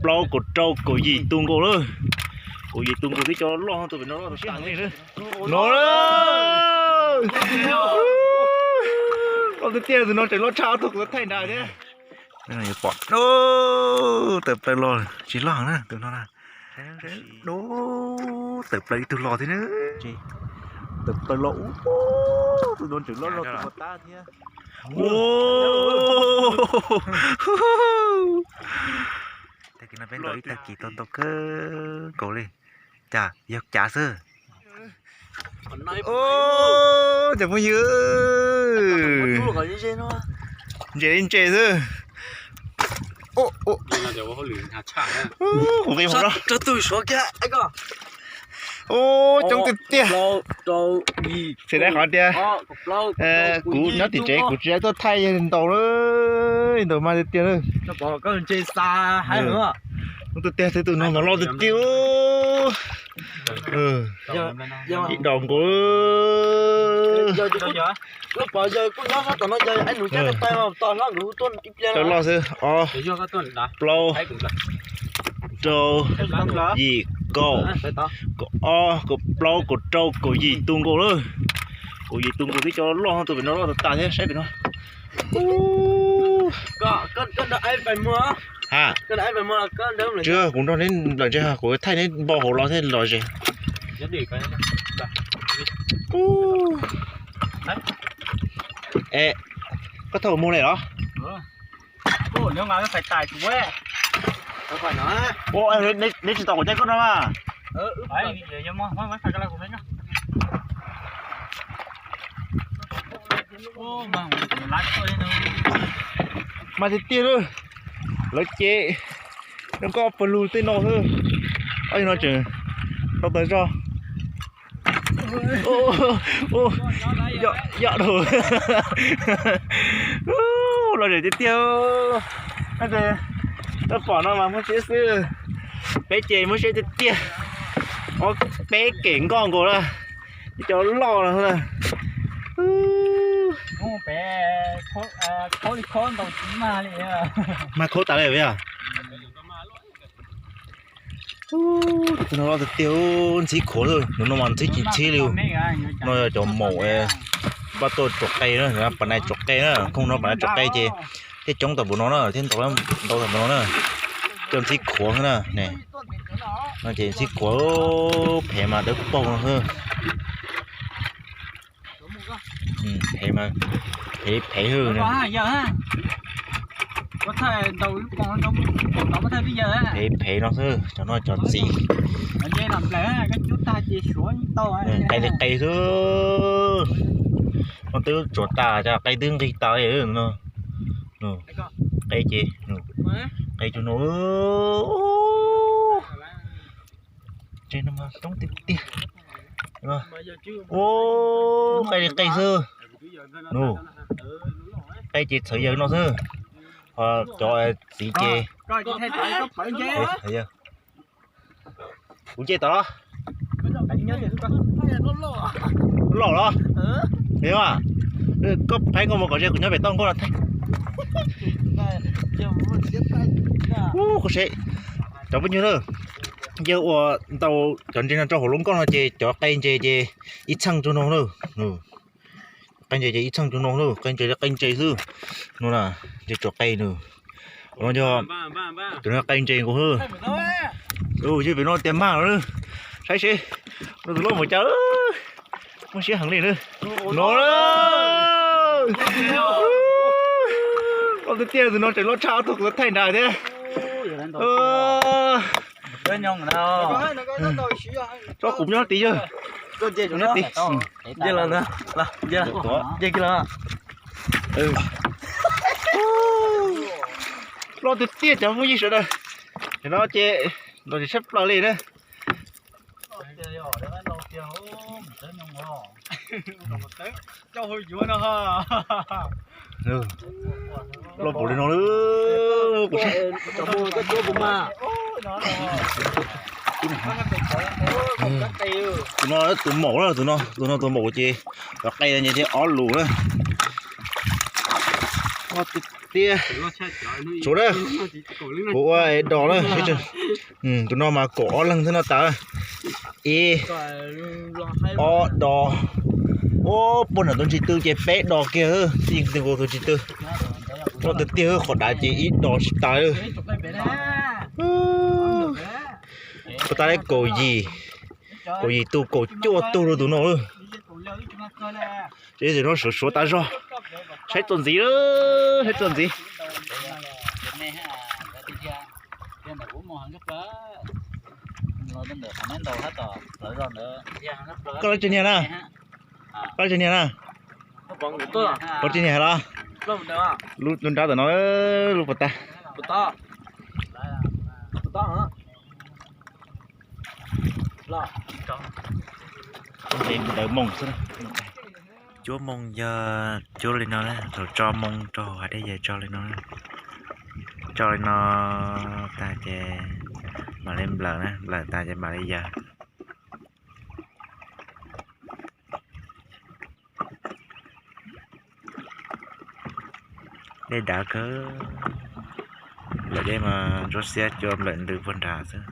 plaub, kaum rau, kaum yim tus nkaus lawm. Kaum yim tus nkaus twb cov loj tus pem no loj tas. No, loj tiag tiag, tus no tseem loj tshaj ob tug kuv thaij nrad thiab. Pom, tawm plaws los tsis loj na tus no na. Tawm plaws ib tug los thiab na. Tawm plaws los ub, tus no tseem loj loj tus tab thiab. Tag kis no peb ntaus ib tag kis tau ntau kawg nkaus li. Cas yog cav xwb. Cov phooj ywg, ntses li ntses xwb. Kuv nqis hauv no. Ub, coob tiag tiag. Tsis dai qhov tias kuv nyob tim tsev kuv tsis dai tuaj thaij ntaus, ntaus mas tiag tiag. Ub, tiag tiag, tus no mas loj tiag tiag. Ib daus nkaus. Cov loj xwb, ob, plaub, rau, yim, kaum, kaum ob, kaum plaub, kaum rau, kaum yim tus nkaus lawm. Kaum yim tus nkaus twb cov loj tus pem no loj tas tas thiab, saib pem no. Ha, tsis yog kuv nrog neb lom zem, kuv thaij neb npau hauv los thiaj lom zem. Es, koj thauj mus li los? Neb tsis tau kuv nyob koj no mas. Mas tiag tiag lawm, lawv ces zoo nkauj pawg lug tej no xwb. Ob no tseem tau tas zog. Yoj dhau. Lom zem tiag tiag. Koj pom no mas muaj siab xwb. Peb ces muaj siab tiag tiag. Ob peb kem nkoj nkaus lawm. Cov loj no. Mag khaub tas li yog. Tus no loj tiag tiag, ntxhib khuav xwb, nws no mas ntxhib tsis ntxhib li. No yog cov maum pab tuaj tsuam qe na, pas nais tsuam qe na, khoom no pas nais tsuam qe ces thiaj coob tau npaum no na, thiaj ntau ntau tau npaum no na. Cov ntxhib khuav xwb na, no ces ntxhib khuav, phem mas dawb paug no xwb. Phem, phem, phem hwj. Phem phem no xwb, cov no cov txiv. Qe li qe xwb. No twb tsuav tas, cov qe twb nqig tas li no. Qe ces, qe cug no. Tsev no mas coob tiag tiag. Ua, qe li qe xwb. Nus, qe ces txhawv yawg no xwb. Ho cov txiv ces, kuv nce tod los? Loj los? Koj phaib nkauj mus kom ze kuv nyob pem toj nkauj no thaij. Ub, koj seb, cov phooj ywg na, yawg ua ntau cov ntses no rau hauv lub nkoj no ces cov qe ntses ces ib txheej rau no na. Qe ntses ces ib txheej rau no na, qe ntses li qe ntses xwb. No na, ntses tsuam qe nws. No yog cov qe ntses nkaus xwb. Yog pem no tias mag no, saib seb no tus loj mus cas, muaj siab heev li na. No, loj tiag tiag, tus no tseem loj tshaj ob tug kuv thaij nrad thiab. Tsob kuv nyob tid yawg. Nyob tid. Loj tiag tiag cov phooj ywg sawv daws. Nim no ces los tsis tshaj plaws li na. Loj npaum li no. Tus no tus maum na, tus no, tus no tus maum ces cov qe no ces thiaj ob lus na. Tiag. Tsum na, kuv ua es dos na. Tus no mas kaum ob leeg thiab no tas. Ib, ob, dos. Ua puag nram tus ntsis tw ces peb dos kiag, tij nkaus tus ntsis tw. Loj tiag tiag, qhov dav ces ib dos tsis tas. Puas tas li kaum yim, kaum yim tus kaum cuaj tug rau tus no. Ces no suav suav tas zog. Saib txuas ntxiv, saib txuas ntxiv. Koj lawv tsis niag na? Koj lawv tsis niag na? Koj tsis niag los? Lub nrab tom no, lub puas tas. Ntawd moo xwb. Cuab moo yog cuab li no na, thaum tso moo rau hauv hav dej yog tso li no, tso li no tag ces mam li nplawm na, nplawm tag ces mam li yawg. Dej dav kawg, nplawm dej mas ntsuab xiab cua nplawm ntws puag nrad xwb.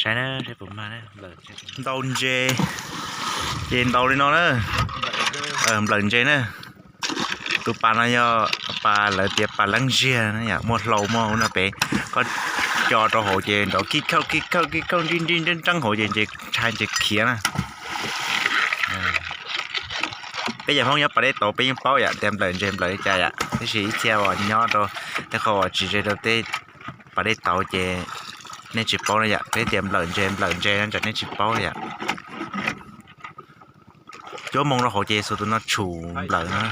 Saib na, saib puas mag na. Ntaus ntses, ces ntaus li no na, nplawm ntses na. Tus pas no yog pas lawv tias pas leeb ziag na yom, muaj hlau muaj ub no pem, koj co rau hauv ces nrov kij khauj kij khauj kij khauj nrij nrij nreeb nreeb hauv ces ntses ntshai ntses khiav na. Peb yam Hmoob nyob pas dej tauv peb yeej paub yom, tias nplawm ntses nplawm li cas yom, tiam sis ib txhia uas nyob rau tej qhov uas tsis ze rau tej pas dej tauv ces nej tsis paub na yom, peb tias nplawm ntses nplawm ntses no ces nej tsis paub na yom. Cuab moo rau hauv ces xuas tus no tshum nplawm no.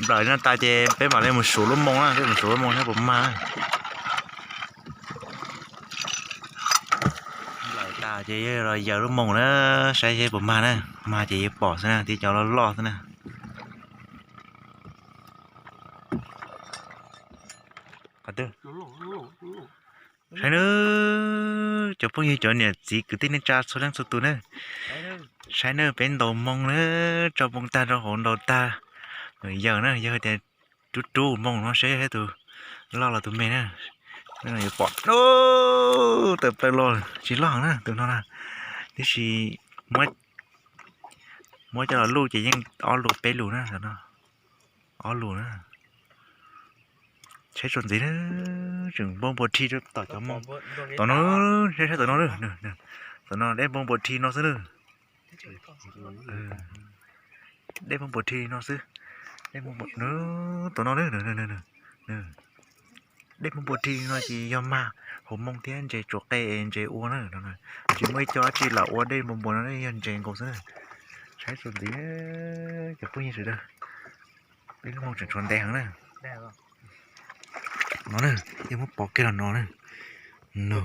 Nplawm no tas ces peb mam li mus suav lub moo na, peb mus suav lub moo saib puas mag. Nplawm tas ces yog los yawg lub moo na, saib saib puas mag na, mag ces yuav pom xwb na, tib cov loj loj xwb na. Saib nawb, cov phooj ywg cov niam txiv kwv tij neej tsa txhua leej txhua tus na, saib nawb, peb ntaus moo na, tso moo tag rau hauv ntaus tag, yawg na, yawg tias rub rub moo no saib saib tus loj los tus me na. Yuav pom, tawm plaws los tsis loj heev na tus no na, tiam sis muab coj los luj ces yeej ob lus peb lus na, ob lus na. Saib txuas ntxiv na, tseem npau npua rhi rau tom cov moo. Tom no, saib saib tom no, tom no dej npau npua rhi no xwb na. Dej npau npua rhi no xwb. Tom no, dej npau npua rhi no ces yog mag hauv moo thiab ntses tsuas qe ntses ua na. Tsis muaj ib co dab tsi lam ua dej npau npua no, yog ntses nkaus xwb na. Saib txuas ntxiv, cov phooj ywg sawv daws, peb lub moo tseem tshuav ntev heev na. No na, yeej muab pov kiag los no na. No,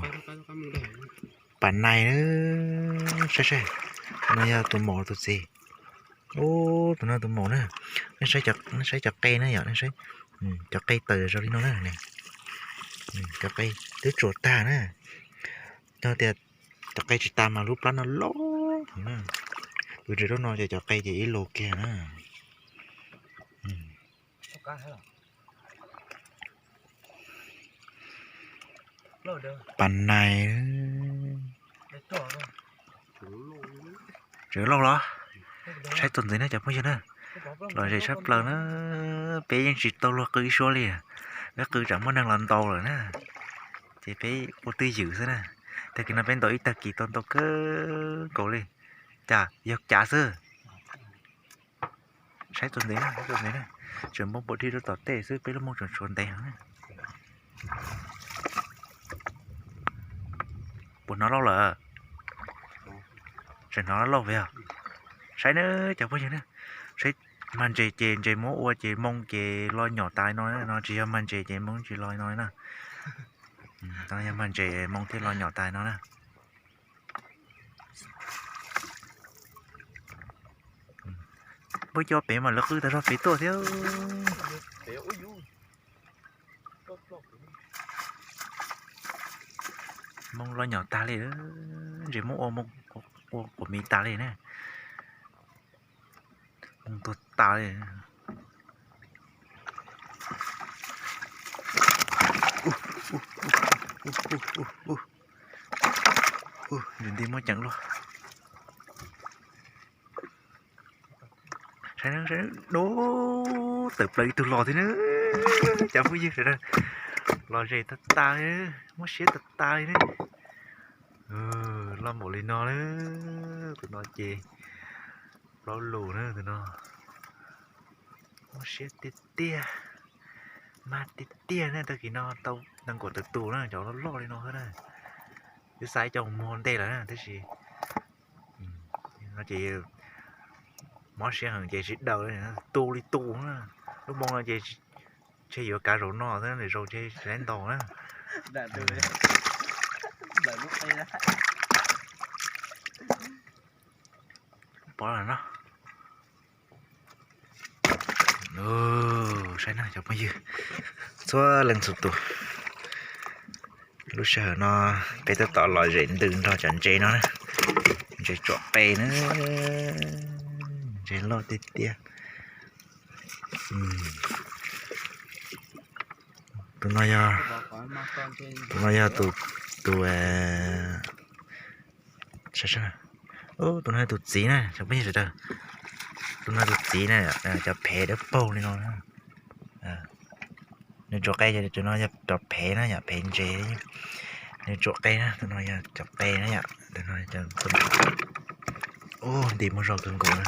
pas nais na, saib saib, no yog tus maum tus txiv. Ub, tus no tus maum na, nej saib cov qe na yom, nej saib, cov qe tawm zoo li no na, cov qe twb tsuas tag na. Yog tias cov qe tsis tas mas lub plab no loj heev na. Tus ntses lub no ces cov qe ces ib lus kiag na. Pas nais, tseem lauj los? Saib txuas ntxiv na cov phooj ywg na, los ze tshaj plaws na. Peb yeej tsis tau luag qw ib suab li, peb qw tsam muaj neeg los ntaus lawm na, ces peb ua twj ywm xwb na. Tag kis no peb ntaus ib tag kis tau ntau kawg nkaus li, cas yog cav xwb. Saib txuas ntxiv na, saib txuas ntxiv na, tseem npau npua rhi rau tom tej xwb, peb lub moo tseem tshuav ntev heev na. Puas hnov lauj lawm? Tseem hnov lauj lauj yog? Saib na cov phooj ywg na, saib, mag ntses ces ntses muab ua ces moo ces lo nyom tas no, no tsis yog mag ntses ces moo tsis lo no na. Yog mag ntses moo thiaj lo nyom tas no na. Npawg cov pem mas lawv qw tag zog pem tuaj thiab. Ub, yus, koj ploj kuv. Moo los nyom tag li, ntses muab ua moo, ua quas miv tas li na. Moo tuag tas li. Nti muab ceev luaj. Saib, dub tawm plaws ib tug los thiab na. Cov phooj ywg sawv daws, los zem tag tas li, muab siab tag tas li na. Loj npaum li no na, tus no ces plaub lus na tus no. Muab siab tiag tiag, mag tiag tiag na, tag kis no tau nees nkaum tawm tus na, cov loj loj li no xwb na. Twb xa ib co mus ua ntej lawm na, tab sis no ces mob siab heev ces tsis daws li, tu li tu na. Lub moo no ces ntshe yuav kav zaum no xwb, lwm zaus ntshe tsis laib ntaus na. Pov lawm no. Saib na cov phooj ywg, txhua leej txhua tus, lub sij hawm no peb tab tom los zem ntws nrog cov ntses no na. Ntses tsuam qe na, ntses loj tiag tiag. Tus no yog, tus no yog tus, tus, tus no yog tus txiv na cov phooj ywg sawv daws. Tus no tus txiv na, cov phev dawb paug li no. Nws tsuam qe, tus no yog cov phev na yom, phev ntses. Nws tsuam qe na, tus no yog cov qe na yom. Ub, nti muaj zog kawg nkaus na.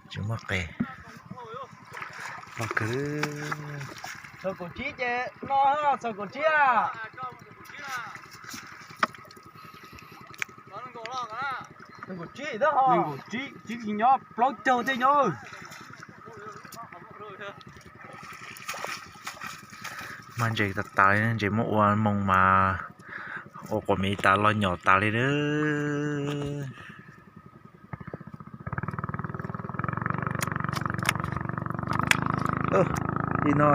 Tsis muaj qe. Los kawg. Txog kaum tsib ces no, txog kaum tsib a. Kaum tsib, tsib nyob plaub caug tej nyob. Mag ntses tas tas li, ntses muab ua moo mas ua quas miv tas los nyom tas li lawm. Li no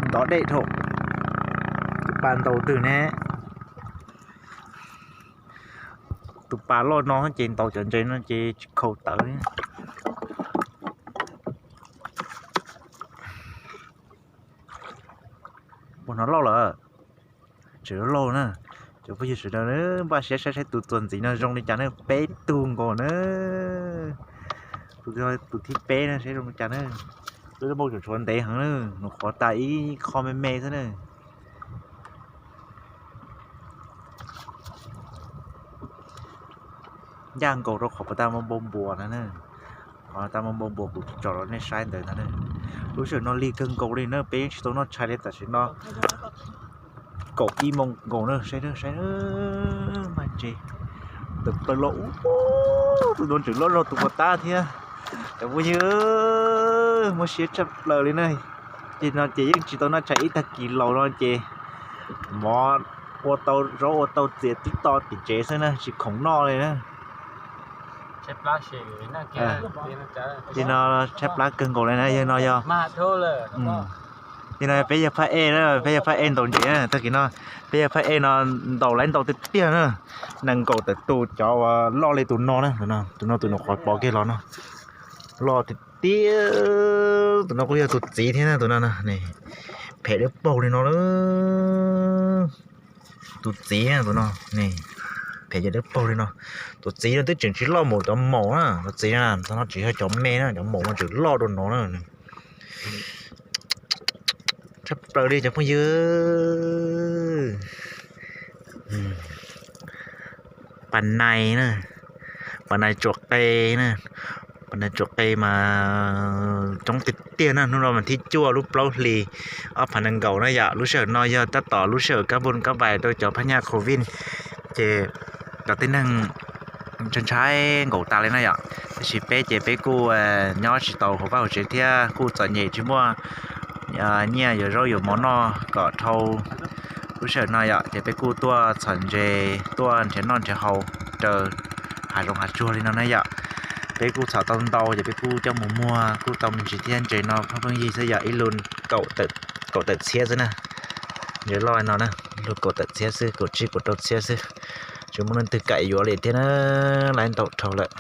ntov dej dhau, tus pas ntaus twg ne? Tus pas loj no ces ntaus cov ntses no ces tsis khaus tawv li. Ua no loj lawm, tseem loj na. Cov phooj ywg sawv daws npaj siab saib saib tus txuas ntxiv no zoo li cas na, peb tug nkaus na. Tus, tus thib peb na saib zoo li cas na. Lub moo tseem tshuav ntev heev na, nws qhuav tas ib qho me me xwb na. Ncaj nkaus rau qhov pas tag npau npau npuas na, qhov tag npau npau npuas kuv tso rau nej saib ntawd ntag na. Lub sij hawm no lig kawg nkaus li na, peb yeej tsis tau noj tshais li tam sim no. Kaum ib moos nkaus na, saib saib, mag ntses tawm plaws los ub, tus no tseem loj zog tus pas tag thiab. Cov phooj ywg, muaj siab tshaj plaws li na. Ces no ces yeej tsis tau noj tshais ib tag kis laus no ces mov ua tau zaub ua tau txias tib to tim tsev xwb na, tsis khoom noj li na. Li no tshaib plab kawg nkaus li na, yog no yog, yog no peb yog phab ej na, peb yog phab ej ntaus ntses na, tag kis no peb yog phab ej no ntaus laiv ntau tiag tiag na, nees nkaum tawm tus cov uas loj li tus no na, tus no tus nws qhuav pov kiag los no, loj tiag tiag, tus no kuj yog tus txiv thiab na, tus no phem dawb paug li no na. Tus txiv tus no, phem dawb paug li no. Tus txiv no twb tseem tsis loj npaum cov maum na, tus txiv no tseem yog cov me na, cov maum no tseem loj dua no na. Tshaj plaws li cov phooj ywg. Pas nais na, pas nais tsuam qe na, pas nais tsuam qe mas coob tiag tiag na, hnub no mas thib cuaj lub plaub hlis ob phav nees nkaum na yom. Lub sij hawm no yog tab tom lub sij hawm kab npun kab vais rau cov phab nyaj covid, ces cov tib neeg ntshai ntshai nkaus tas li na yom. Tab sis peb ces peb kuj nyob tsis tau hauv vaj hauv tsev thiab kuj txom nyem tsis muaj nyiaj yuav zaub yuav mov noj kom dhau lub sij hawm no yom, ces peb kuj tuaj txhom ntses tuaj nrhiav noj nrhiav haus raws hav zoov hav tsuag li no na yom. Peb kuj txhom tau ntau ces peb kuj coj mus muag kuj tau me ntsis thiab, ntses no pheej pheej yig xwb yom, ib lus kaum tawm txhiab xwb na. Ntses loj no na, lug kaum tawm txhiab xwb, kaum tsib kaum rau txhiab xwb. Tsis muaj leej twg kam yuav li thiab na, laib ntau dhau lawm.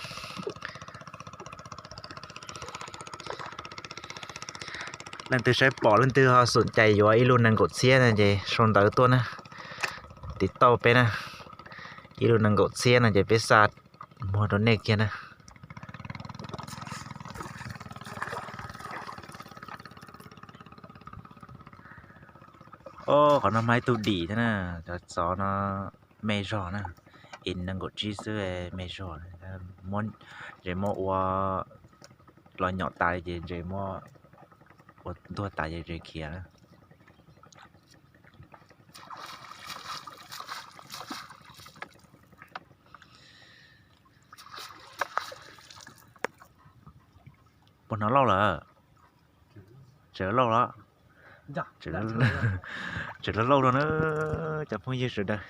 Leej twg saib pom leej twg ho xum cais yuav ib lub nees nkaum txhiab no ces sau ntawv tuaj na, tiv tauj peb na. Ib lub nees nkaum txhiab no ces peb xa muag rau nej kiag na. Qhov no mas ib tug dim thiab na, cov xov no me zog na, ib nees nkaum tsib xwb me zog. Ntses muab ua los nyom tas ces ntses muab ua ntuag tas ces ntses khiav na. Puas hnov lauj lawm? Tseem lauj los? Tseem lauj lauj no na, cov phooj ywg sawv daws.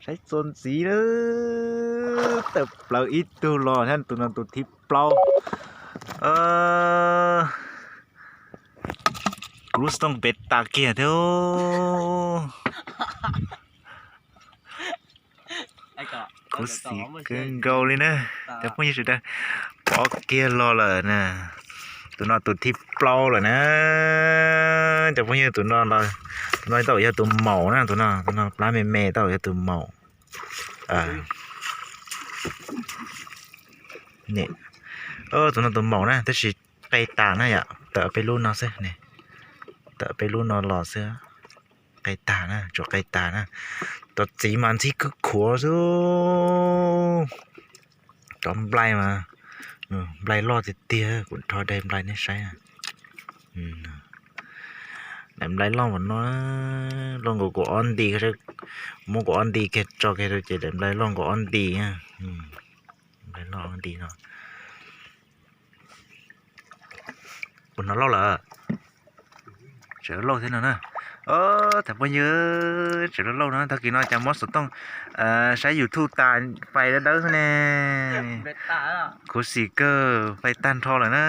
Saib txuas ntxiv na, tawm plaws ib tug los thiab, tus no tus thib plaub. Kuv lub xov tooj pem tas kiag thiab. Khuv xim kawg nkaus li na, cov phooj ywg sawv daws. Pov kiag los lawm na. Tus no tus thib plaub lawm na. Cov phooj ywg, tus no, tus no tau yog tus maum na, tus no, tus no plab me me tau yog tus maum. Tus no tus maum na, tab sis qe tas na yom, tawm peb lub no xwb, tawm peb lub no los xwb. Qe tag na, tsuas qe tag na. Cov txiv mas ntxhib kawg khuav xwb. Cov nplai mas, nplai loj tiag tiag, kuv rho daim nplai nej saib. Daim nplai loj npaum no, loj nkaus kuv ob nti, muab kuv ob nti kiag tso kiag rau ces daim nplai loj nkaus ob nti. Nplai loj ob nti no. Puas hnov lauj lawm? Tseem lauj thiab no na. Thaum phooj ywg, tseem lauj lauj no, tag kis no cas muab xov tooj saib YouTube tas fais dawb dawb xwb ne. Khuv xim kawg, fais tag nrho lawm na.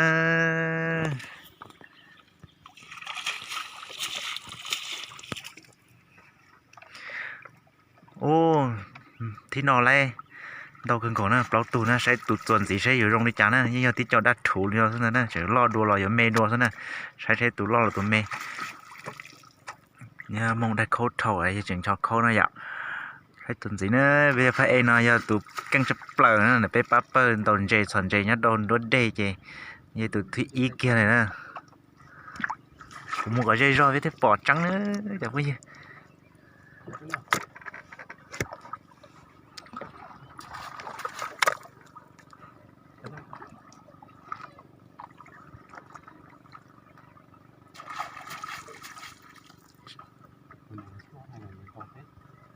Ub, thib no laib ntau kawg nkaus na, plaub tug na, saib tus txuas ntxiv saib yuav zoo li cas na, yeej yog tib co dab rhuv li no xwb ntag na, tseem loj dua los yuav me dua xwb na, saib saib tus loj los tus me. Yog moog dai khaub dhau yog tseem ncho khaub na yom. Saib txuas ntxiv na, peb yog phab ej no yog tus keej tshaj plaws na, peb pab pawg ntaus ntses txhom ntses nyob rau nruab dej ces yog tus thib ib kiag li na. Kuv mus kom ze zog peb thiaj pom tseeb na cov phooj ywg.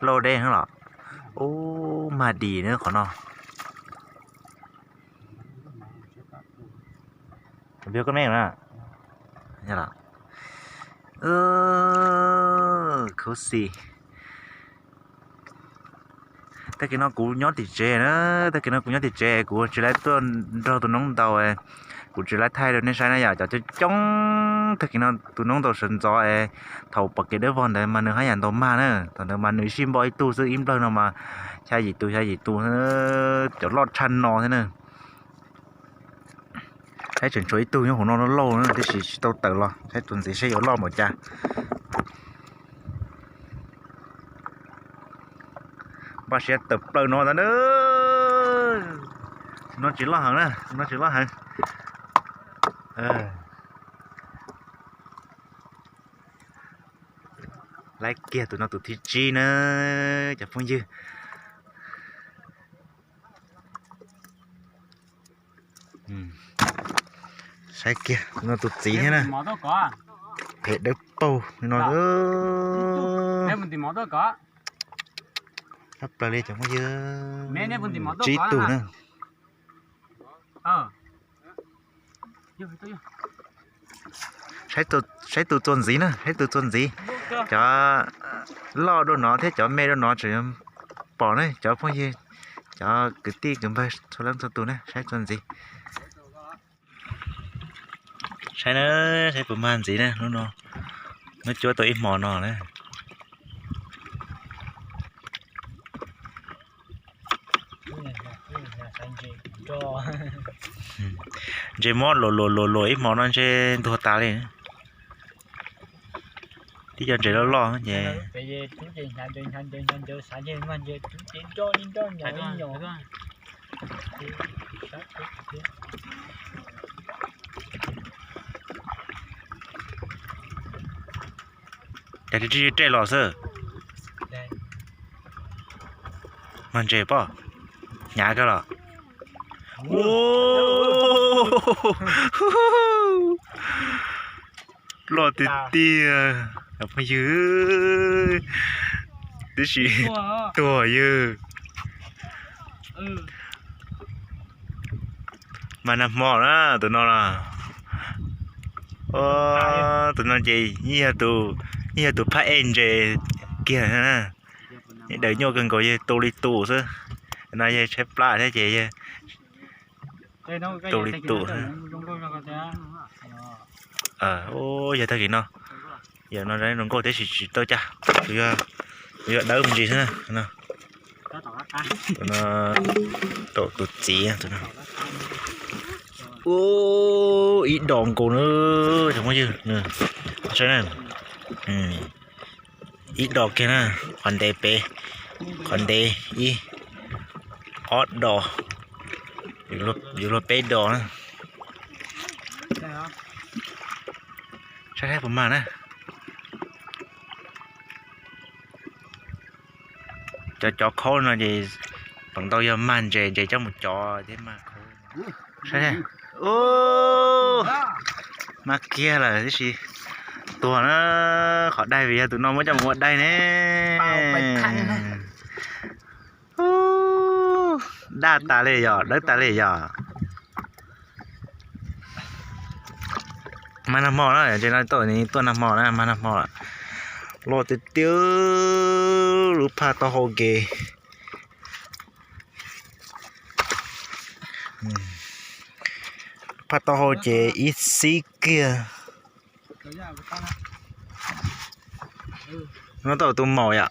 Lauj deb los? Ub, mag dis na qhov no. View koj me na. Khuv xim. Tag kis no kuv nyob tim tsev na, tag kis no kuv nyob tim tsev, kuv tsis laib tuaj nrog tus noob ntaus, kuv tsis laib thaij rau nej saib na yom, cov coob coob. Tag kis no tus noob ntaus sawv ntxov, thaum pom kev dawb vog ntawd mas nws haj yam ntaus mag na, thaum ntawd mas nws sib npo ib tug xwb, ib nplawg no mas xya yim tus xya yim tus, cov loj tshaj no thiab na. Saib tseem tshuav ib tug nyob hauv no loj lauj na, tiam sis tsis tau tawm los, saib txuas ntxiv saib yuav loj npaum cas. Npaj siab tawm plaws no ntag na. No tsis loj heev na, no tsis loj heev. Laib kiag tus no tus thib tsib na cov phooj ywg. Saib kiag tus no tus txiv thiab na. Phem dawb paug li no. Tshaj plaws li cov phooj ywg. Tsib tug na. Saib tus txuas ntxiv na, saib tus txuas ntxiv. Cov loj dua no thiab cov me dua no tseem pom ne cov phooj ywg, cov kwv tij kwv npawg txhua leej txhua tus na, saib txuas ntxiv. Saib na, saib puas mag ntxiv na, lub no, lub cuab tau ib hmo no na. Ntses mob luam luam luam luam ib hmo no ntshe ntuag tas li. Tib co ntses loj loj ces Cas tib tib rej los xwb. Mag ntses pob, hnyav kawg los. Loj tiag tiag phooj ywg, tib si tuag ywg. Mas nag hmo na tus no los, tus no ces yeej yog tus phab ej ntses kiag na. Daws nyuaj kawg nkaus yog tu li tus xwb. No yog tshaib plab thiab ces yog tu li tus xwb. Yog tag kis no, yog no zoo nkauj thiab tsis tau cas, kuv yuav dawb me ntsis xwb na. Tus no, tus txiv tus no. Ib dos nkaus na, cov phooj ywg, saib na. Ib dos kiag na, qhov ntev peb, qhov ntev ib, ob dos, yuav luag peb dos na. Saib saib puas mag na. Cov cov khaub no ces feem ntau yog mag ntses, ntses coj mus cov thiab mag khaub. Saib, mag kiag lawm tib si. Tuag na, qhov daig vim yog tus no muab coj mus ua daig ne. Daj tas li yog, dawb tas li yog. Mag nag hmo na, ces no tuaj, tuaj nag hmo na, mag nag hmo lawm. Loj tiag tiag, lub phaj taub hau ces, phaj taub hau ces ib xib kiag. No tau tus maum yom,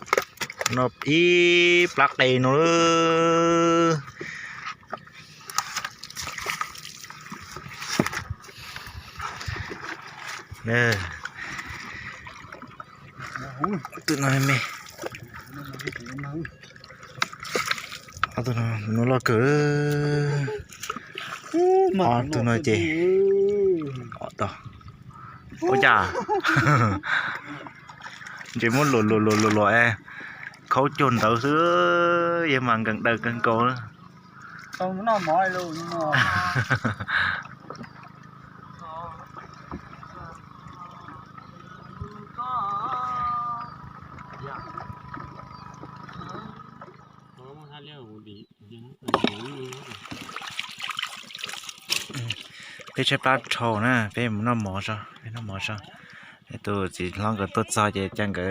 no ib plab qe no. Tus no me, tus no loj kawg. Tus no ces, ua cas ntses muab luam luam luam luam luam, khaub cuag ntawd xwb, yog mas nkees daws kawg nkaus. Peb tshaib plab dhau na, peb mus noj mov tso, peb noj mov tso. Tus txiv hlob nkawd tuaj txog ces cia nkawd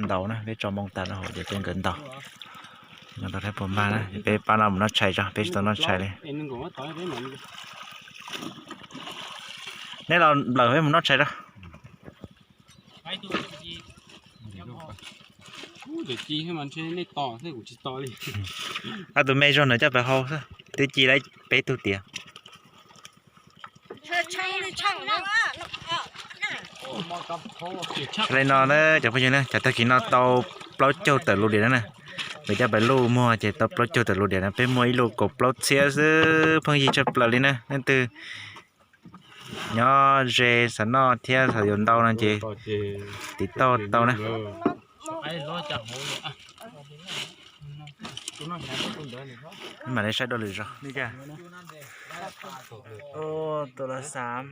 ntaus na, peb tso moo tas rau hauv ces cia nkawd ntaus. Ntaus saib puas mag na, peb pab no mus noj tshais tso, peb tsis tau noj tshais li. Neb los nplawm peb mus noj tshais tso. Ab, tus me zog ntawd coj pes hau xwb, twb ci lawm peb tug tiag. Li no na cov phooj ywg na, cov tag kis no tau plaub caug tawm lub diam na na. Peb coj pes luj muag ces tau plaub caug tawm lub diam na, peb muaj ib lub kaum plaub txhiab xwb, phooj ywg tshaj plaws li na. Leej twg nyob ze xav noj thiab xav yuav ntau no ces tiv tauj tau na. Mam li saib dua lwm zaus. Tus los xav